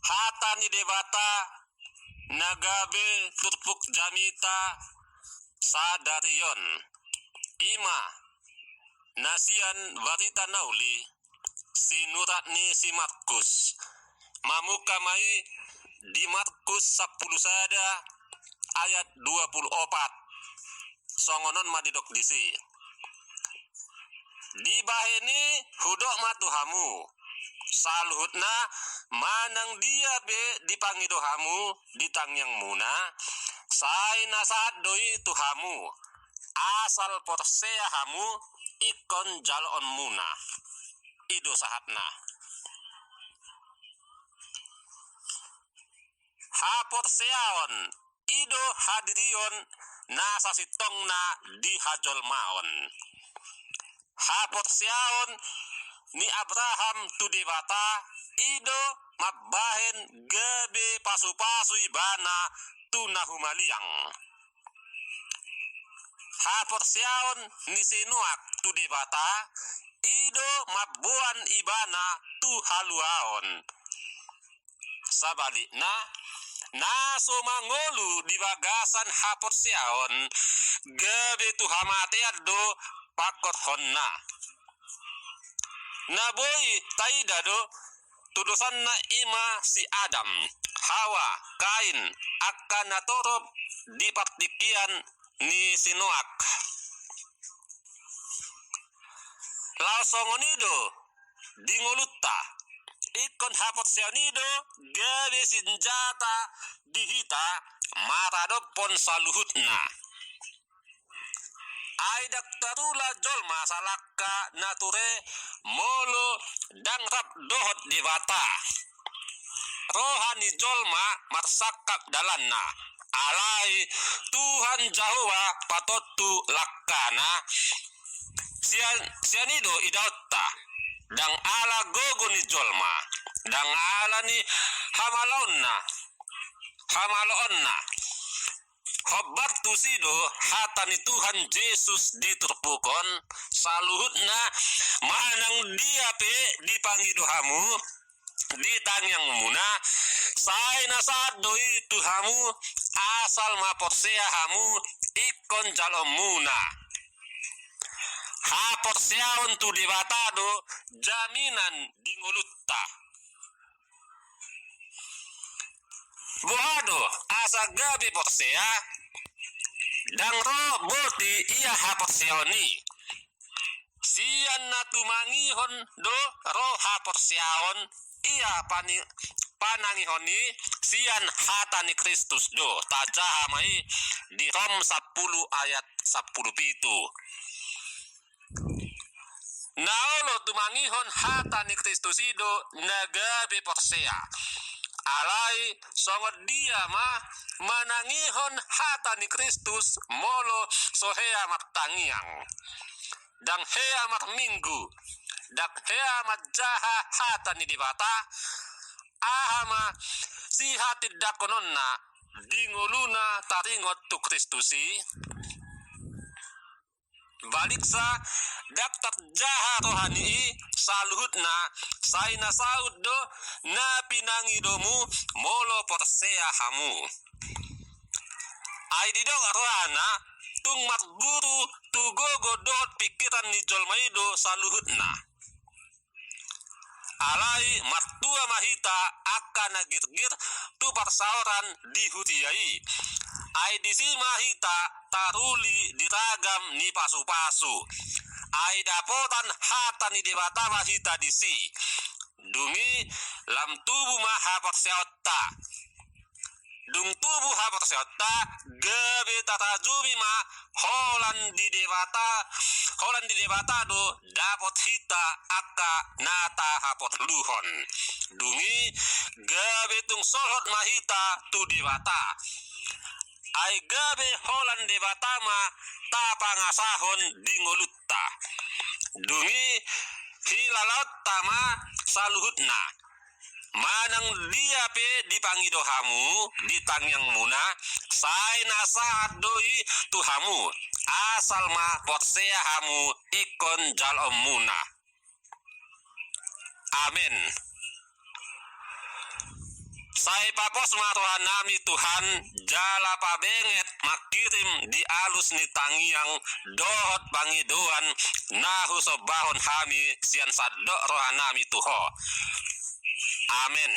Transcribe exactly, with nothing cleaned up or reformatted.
Hata ni Debata na gabe turpuk jamita sadari on, i ma na sian Barita Na Uli sinurat ni si Markus. Mamungka ma i di Markus sampulu sada ayat dua pulu opat. Songon on ma didok disi: Dibahen i hudok ma tu hamu, saluhutna manang dia pe dipangido hamu di tangiangmuna, sai na sahat do i tu hamu, asal porsea hamu ingkon jaloonmuna. I do sahatna. Haporseaon i do hadirion na sasintongna di hajolmaon. Haporseaon ni Abraham tu Debata i do mambahen gabe pasupasu ibana tu na humaliang. Haporseaon ni si Noak tu Debata i do mamboan ibana tu haluaon. Sabalikna, na so mangolu di bagasan haporseaon, gabe tu hamatean do pangkorhonna. Na boi taida do tudosanna, i ma si Adam, Hawa, Kain, angka na torop di partingkian ni si Noak. Laos songon i do di ngolunta, ingkon haporseaon i do gabe sinjata di hita maradophon saluhutna. Ai ndang tarula jolma salangka na ture molo ndang rap dohot Debata. Roha ni jolma marsangkap dalanna, alai Tuhan Jahowa patontu langkana. Sian, sian i do idaonta, ndang ala gogo ni jolma, ndang ala ni hamalaonna, hamalaonna. Hombar tusi do hata ni Tuhan Jesus di turpuk on, saluhutna manang dia pe dipangido hamu di tangiangmuna, sai na sahat do i tu hamu, asal ma porsea hamu ingkon jaloonmuna. Haporseaon tu Debata do jaminan di ngolunta. Boha do asa gabe porsea? Ndang ro boti ia haporseaon i. Sian na tumangihon do ro haporseaon, ia pani-, panangihon i sian hata ni Kristus do. Tajaha ma i di Rom sampulu ayat sampulu pitu. Na olo tumangihon hata ni Kristus i do na gabe porsea. Alai songon dia ma manangihon hata ni Kristus molo so hea martangiang? Ndang hea marminggu, ndang hea manjaha hata ni Debata, aha ma sihatindanghononna di ngoluna taringot tu Kristus i? Baliksa, ndang tarjaha rohani i saluhutna, sai na saut do na pinangidomu molo porsea hamu. Ai didok rohana, tung marguru tu gogo dohot pingkiran ni jolma i do saluhutna. Alai martua ma hita angka na girgir tu parsaoran di huria i. Ai disi ma hita taruli di ragam ni pasupasu. Ai dapotan hata ni Debata ma hita disi. Dung i lam tubu ma haporseaonta. Dung tubu haporseaonta, gabe tarajumi ma holan di Debata, holan di Debata do dapot hita angka na tahaporluhon. Dung i gabe tung solhot ma hita tu Debata. Ai gabe holan Debata ma tapangasahon di ngolunta. Dung i hilalaonta ma saluhutna. Manang dia pe dipangido hamu di tangiangmuna, sai na sahat do i tu hamu, asal ma porsea hamu ingkon jaloonmuna. Amen. Sai papos ma rohanami Tuhan, jala pabenget mangkirim di alus ni tangiang dohot pangidoan na husombahon hami sian sandok rohanami tu Ho. Amen.